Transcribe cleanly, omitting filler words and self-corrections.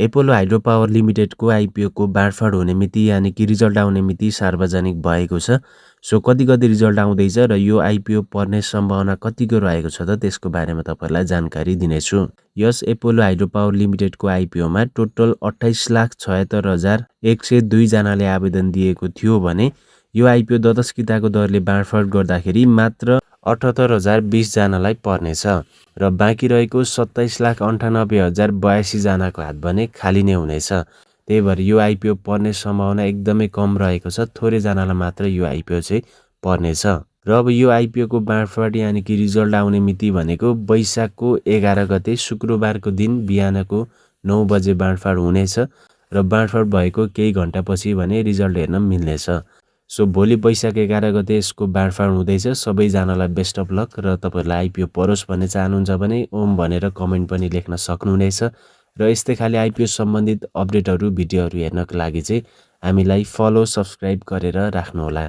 Apollo hydro power लिमिटेडको आइपिओको बाँडफाँड हुने मिति यानि कि रिजल्ट आउने मिति सार्वजनिक भएको छ। सो कति रिजल्ट आउँदैछ र यो आइपिओ पर्ने सम्भावना कतिको रहेको छ त त्यसको बारेमा तपाईहरुलाई जानकारी दिनेछु। यस एपोलो हाइड्रो पावर लिमिटेडको आइपिओमा टोटल 28,76,102 जनाले आवेदन दिएको थियो भने यो आइपिओ दतस्किताको दरले बाँडफाँड गर्दाखेरि मात्र 78,020 जनालाई पर्नेछ र बाँकी रहेको 27,98,082 जनाको हात भने खाली नै हुनेछ। त्यही भएर यो आइपिओ पर्ने सम्भावना एकदमै कम रहेको छ। थोरै जनालाई मात्र यो आइपिओ चाहिँ पर्नेछ। र अब यो आइपिओ को बाँडफाँड यानि कि रिजल्ट आउने मिति भनेको वैशाखको 11 गते शुक्रबारको दिन बिहानको 9 बजे बाँडफाँड हुनेछ र बाँडफाँड भएको केही घण्टापछि भने रिजल्ट हेर्न मिल्नेछ। सो भोलि वैशाख 11 गते यसको बाँडफाँड हुँदैछ। सबैजनालाई बेस्ट अफ लक र तपाईहरुलाई आइपिओ परोस् भन्ने चाहनुहुन्छ भने ओम भनेर कमेन्ट पनि लेख्न सक्नुहुनेछ र यस्तै खाली आइपिओ सम्बन्धित अपडेटहरु भिडियोहरु हेर्नको लागि चाहिँ हामीलाई फलो सब्स्क्राइब गरेर राख्नुहोला।